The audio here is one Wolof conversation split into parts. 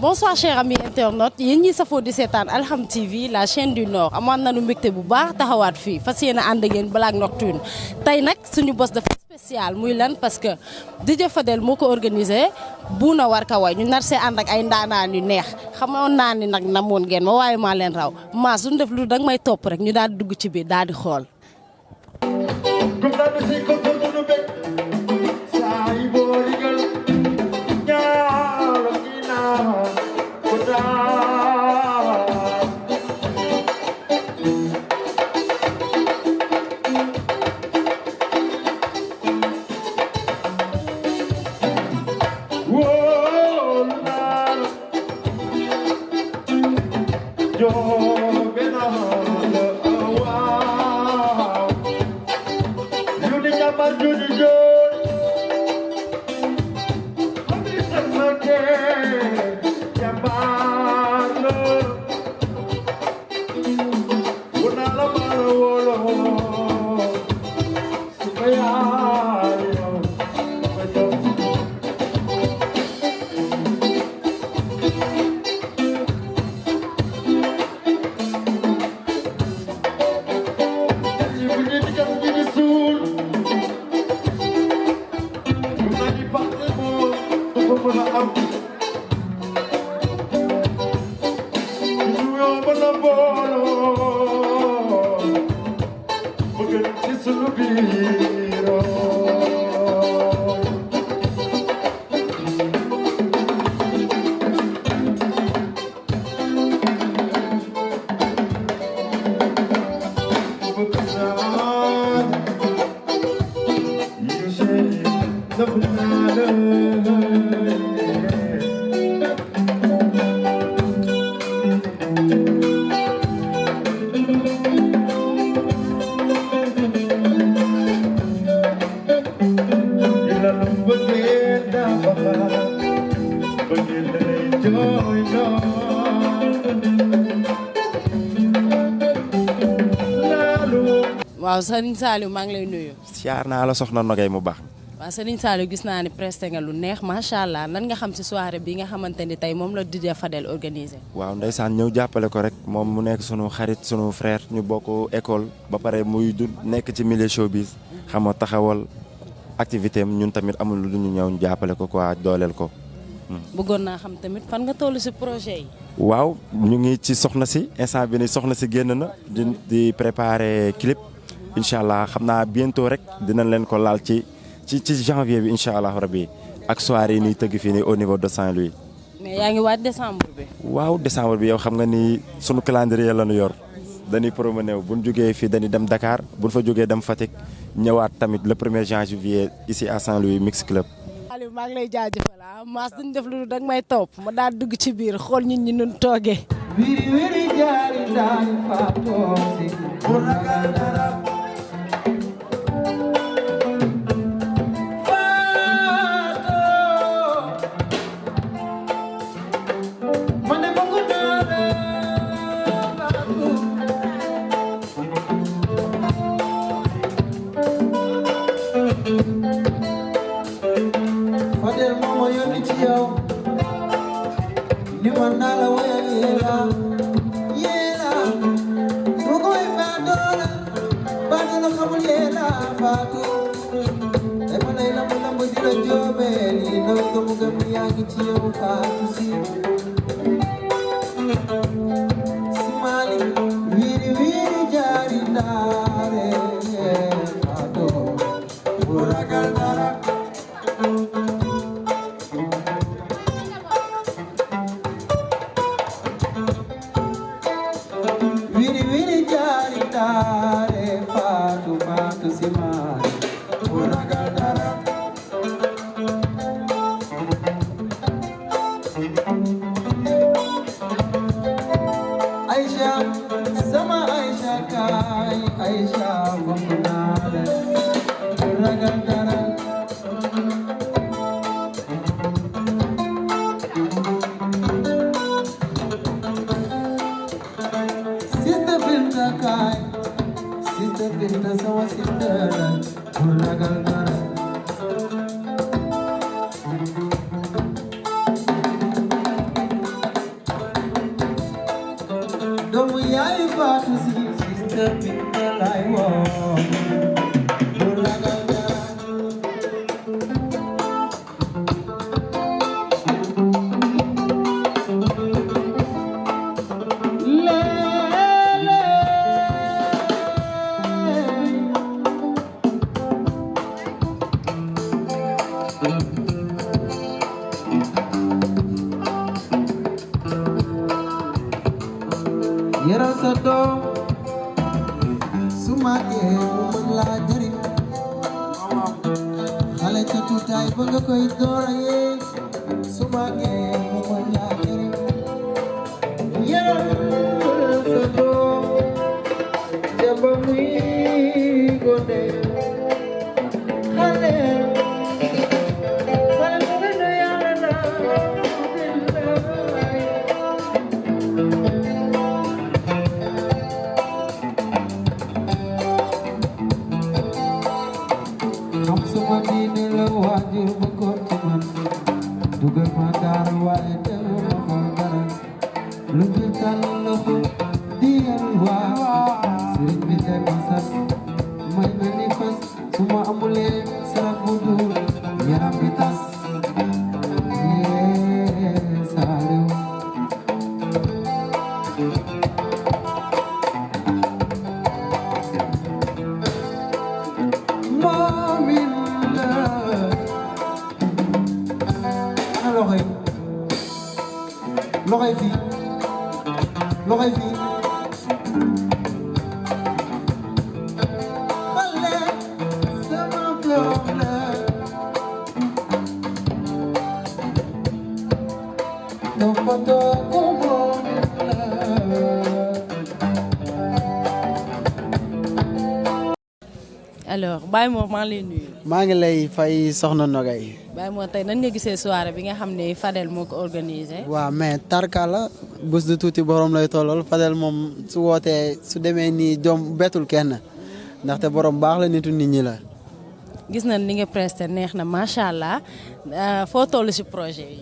bonsoir chers amis internautes yéen ñi safoo di seetaan Al.Xam TV la chaîne du Nord amoon nañu mbégte bu baax taxawaat fii fas yéene ànd ak yéen Balade Nocturne tey nag suñu bos dafa spécial muy lan parce que DJ Fadel moo ko organisé buuna war ka way ñu nar see ànd ak ay ndaanaan yu neex xamoon naa ni nag namoon ngeen ma waaye maa leen raw maa suñu def lu danga may topp rek ñu daal di dugg ci biir daal di xool. waaw Serigne Saliou maa ngi lay nuyu. siyaar naa la soxna Nogay mu baax. waaw Serigne Saliou gis naa ni presté nga lu neex macha allah lan nga xam ci soirée bi nga xamante ni tey moom la DJ Fadel organisé. waaw ndeysaan ñëw jàppale ko rek moom mu nekk sunu xarit sunu frère ñu bokk école ba pare muy du nekk ci milieu showbiz xam nga taxawal activité am ñun tamit amul lu ñu ñëw ñu jàppale ko quoi dooleel ko. bëggoon naa xam tamit fan nga toll ci projet yi. waaw ñu ngi ci soxna si instant bi ni soxna si génn na di préparer clip. incha allah xam naa bientôt rek dinañ leen ko laal ci janvier bi incha allah rabbi ak soirée yi ñuy tëgg fii nii au niveau de Saint Louis. mais yaa ngi waaj décembre bi. waaw décembre bi yow xam nga ni sunu calendrier la ñu yor dañuy promené wu bu ñu jógee fii dañuy dem Dakar bu ñu fa jógee dem Fatick ñëwaat tamit le 1er janvier ici à Saint Louis Mix Club. Aliou maa ngi lay jaajëfal Mass duñ def lu danga may topp ma daal dugg ci biir xool nit ñi nun toogee. yaay faatu si système bi nga lay woo bu ragal dara yaral sa doom su màggee mu mën laa jëriñ xale ca tuutaay ba nga koy door a yee su màggee mu mën laa jëriñ yaral sa doom ja ba muy gone xale diine la waajur ba ko ci man dugal ma daara waaye teewu ma ko dara lu ñu tàll la ko digal waa sëriñ bi teg ma sas may mel ni fas su ma amulee sarax bu dul yaram bi tas yee saaliw moomin loxoy fii loxoy fii xale sama doom la toppatoo ko moom la alors Baye Mor maa ngi lay nuyu. maa ngi lay fay soxna Nogay. Baye Mor tey nan nga gisee soirée bi nga xam ne Fadel moo ko organisé. waaw mais tarka la bés du tuuti borom lay tollal Fadel moom su wootee su demee nii doom bettul kenn ndaxte borom baax la nitu nit ñi la. gis nañ ni nga presté neex na macha allah foo toll si projet yi.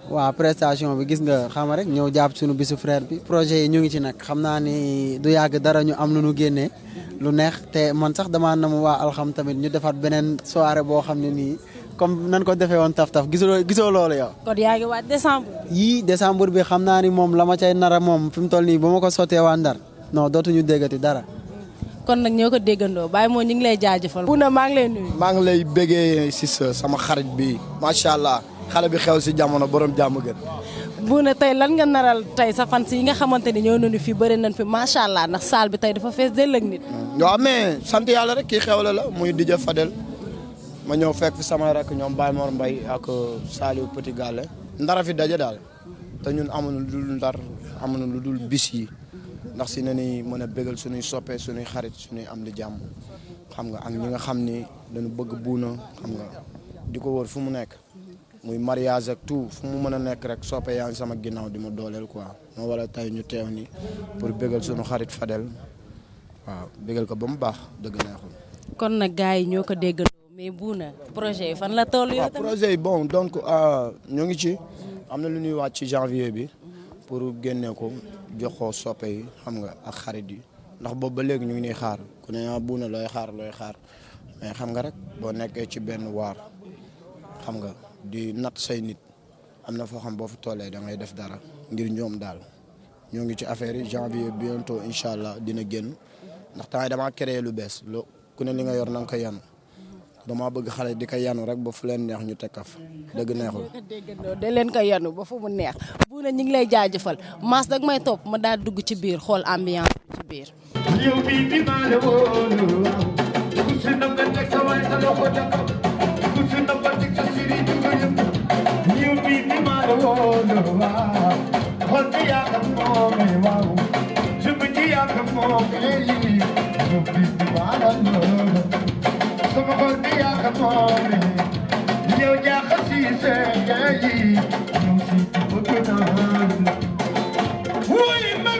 waaw prestation bi gis nga xam rek ñëw jàpp suñu bisu frère bi projet yi ñu ngi ci nag xam naa ni du yàgg dara ñu am lu ñu génnee lu neex te man sax damaa nam waa Al.Xam tamit ñu defaat beneen soirée boo xam ne nii comme nan ko defee woon taf-taf gisoo loolu yow. kon yaa ngi waaj décembre. yii décembre bi xam naa ni moom la ma cay nara moom fi mu toll nii ba ma ko sottee waa Ndar non dootuñu déggati dara. kon nag ñoo ko déggandoo Baye moo ñu ngi lay jaajëfal. Bouna maa ngi lay nuyu. maa ngi lay bëggee si sama xarit bi macha allah xale bi xew si jamono borom jàmm gën. Bouna tey lan nga naral tey sa fans yi nga xamante ni ñëw nañu fi bëri nañ fi macha allah ndax salle bi tey dafa fees dell ak nit. waaw mais sant yàlla rek kii xewle la muy DJ Fadel ma ñëw fekk fi sama rek ñoom Baye Mor Mbaye ak Saliou Petit Gallé ndara fi daje daal te ñun amuñu lu dul ndar amuñu lu dul bis yi ndax si ne ni mën a bégal suñuy soppe suñuy xarit suñuy am di jàmm xam nga ak ñi nga xam ni dañu bëgg Bouna xam nga di ko wër fu mu nekk muy mariage ak tout fu mu mën a nekk rek soppe yaa ngi sama ginnaaw di ma dooleel quoi moo wala tey ñu teew ni pour bégal suñu xarit Fadel waaw bégal ko ba mu baax dëgg neexul. kon nag gars yi ñoo ko déggandoo mais Bouna projet yi fan la toll yow tamit. projet yi bon donc ñoo ngi ci am na lu ñuy wàcc ci janvier bi pour génne ko jox ko soppe yi xam nga ak xarit yi ndax boobu ba léegi ñu ngi nii xaar ku ne Bouna looy xaar mais xam nga rek boo nekkee ci benn waar xam nga di natt say nit am na foo xam boo fa tollee da ngay def dara ngir ñoom daal ñoo ngi ci affaire yi janvier bientôt incha allah dina génn ndax temps yi damaa créé lu bees ku ne li nga yor na nga ko yanu dama bëgg xale di ko yanu rek ba fu leen neex ñu tekkaf dëgg neexul. de leen ko yanu ba fu mu neex Bouna ñu ngi lay jaajëfal Mass dag may topp ma daal dugg ci biir xool ambiance ci biir. yow bii bi maa la wóolu ku si ndam nga teg sa waay sa loxo jàkka ku si ndam nga teg sa siri juga yëpp yow bii bi maa la wóolu waaw xol bi yaa ko moome waaw jëmm ji yaa ko moome yow bii bi maa la wóolu sama xol bi yaa ko moome yow jaaxa si seen yi yow si bëgg naa wuy ma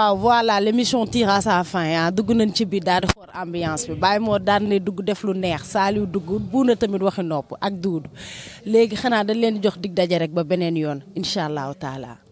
waaw voilà l'émission tire à sa fin ah dugg nañ ci biir daal di xool ambiance bi Baye moo daan ne dugg def lu neex Saliou dugg buuna tamit waxi nopp ak duudu léegi xanaa dañ leen di jox dig daje rek ba beneen yoon incha allahu taala.